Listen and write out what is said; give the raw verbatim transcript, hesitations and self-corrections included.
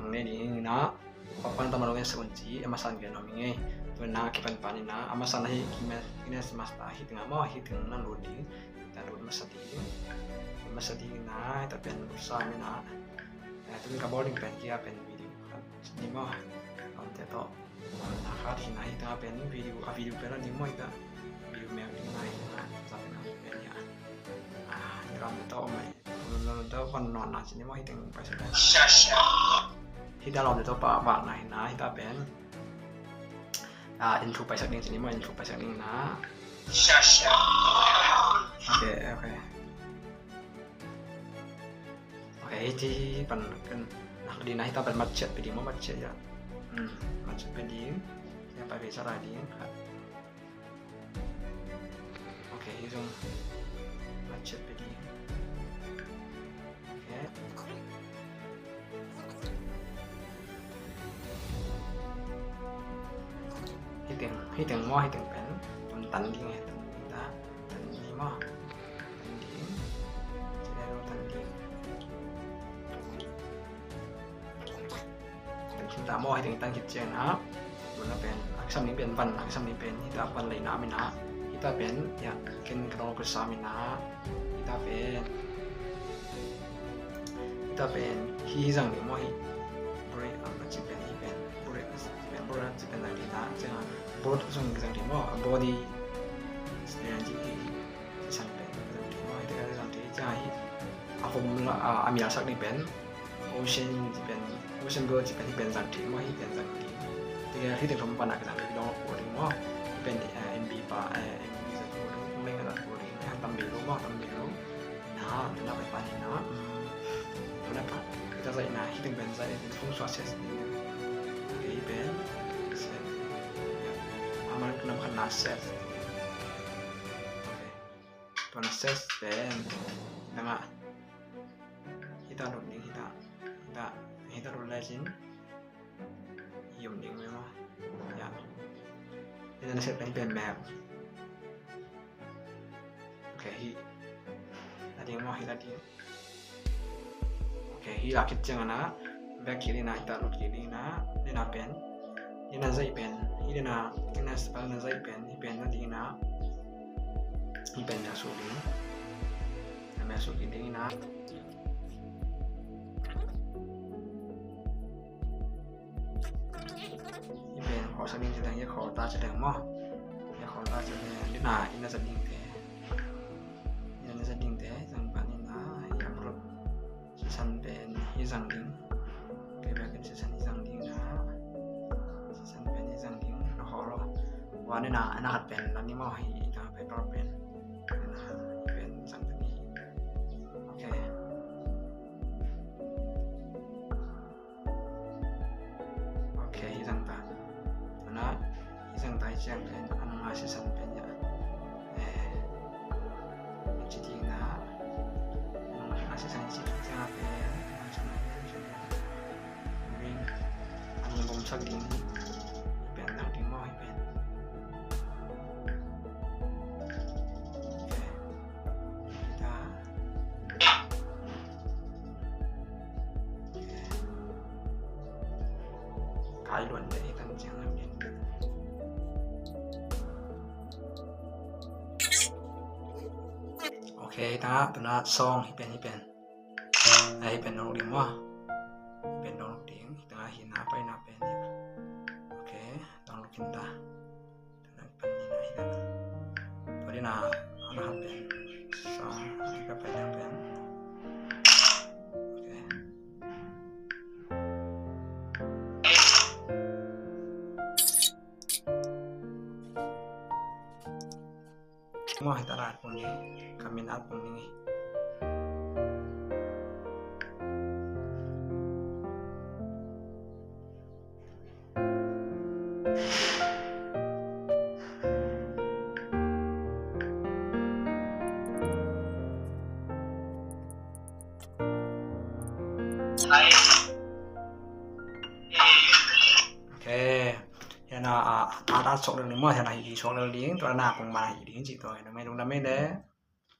Ngei ding ina, papan tama lo ngen sa un ci, a masa gen om ngei. Tu na kipan pan ina, a masa na hi, kine, kine masa hi teng a mo, hi teng na lut ding. Hita lut masa ding. Masa ding ina, hita pen sa mi na. Eh, tu ka bowling pen kia pen video. Ni mo, om te to. Na khat hi na hita pen video, a video pen a ding mo hita. Video mel ding na hita, sa pen a pen ya. Ah, ni ram te to om mai. Ram te to pan non na ci ni mo hiteng paisa pen. Hita ram te to pa, pa na hi na hita pen. Ah, intro paisa ding ci ni mo, intro paisa ding na. Okay, okay. Okay, hiti pan kan nak di na hita pan matchet pe ding mo, matchet ya. Hmm, matchet pe ding. Ya pa pe sa ra ding. Okay, hi zong matchet pe ding. Okay. Hiteng, hiteng mo, hiteng pen. Tan ding, tan ding ta. Tan ding mo. Tan ding. Tan ding. Tan ding ta mo, hiteng tan khit ciang a. Muna pen, a kisam ni pen van, a kisam ni pen, hita van lei na mi na. Hita pen, ya, ken ka dong kusam mi na. Hita pen. Hita pen, hi zang ni mo hi. Buri, a, ci pen, hi pen. Buri, ci pen, buri, ci pen zang ni na. Ciang a, body zong zang ni mo, a body. Stand, ci, ci, ci san pen, zang ni mo, hita ka zang ni, ciang a hi. A hom la, a, a mial sak ni pen. Ocean ci pen, Ocean Blue ci pen hi pen zang ding maw, hi pen zang ding. Tua hi ding thum pan a ka zang ding dong ko ding maw. Hi pen, eh, M B pa, eh, M B zang ko ding, meng zang ko ding, eh, tam bi lo maw, tam bi lo. Na, na pai pan hi na, mm, tua na pa, ka zai na, hi ding pen zai, hi ding fung sua ses ding. Hi pen, ses. Ya. Aman ka nam khan na ses. Okay. Tua na ses pen, nang a. Hita lut ding, hita. Hita, hita lut lecin. Hi om ding maw. Ya. Hita na set pen pen map. Okay, hi. A ding maw, hita ding. Okay, hi la khit ciang a na. Back hi ding na, hita lut hi ding na. Ding na pen. Ding na zai pen. Hi ding na, ding na spell na zai pen. Hi pen na ding na. Hi pen na su ding. Na map su hi ding na. Hi pen khawlsak ding ci dang, hi khawlta ci dang maw. Hi khawlta ci dang, ding na, ina za ding te. Ina za ding te, zang pan ina, hi upload. Season pen, hi zang ding. Kei pen season hi zang ding na. Season pen, hi zang ding, na khawl lo. Wan ina, na khat pen, la ni maw, hi, ina, paper pen. Ina, hi pen, zang ding. Okay. Okay, hi zang ta. Tua na, hi zang ta hi ciang pen, a nung a season pen ya. Eh, hi ci ding na, a nung a season hi ci ding ciang pen, a nung a season hi ci ding. Ring, a nung bom sak ding hi. Hi pen, nang ding maw hi pen. Okay. Hi ta. Kai luan deh hi tan ciang lam lian. Okay, ta, tua na song hi pen, hi pen. Ai, hi pen dong ding maw. Hi pen dong ding, ta hi na pai na pen. Okay, dong kin ta. Tua ding na, a na hat pen. Song, a ka pai na pen. Okay. Maw, hi ta la pun ni, ka min a pun ni. Okay. Hi na, a, a, a sok lel ni maw, hi na hi sok lel ding, tua na kong ma hi ding ci tua, hi na mai lung na mai le.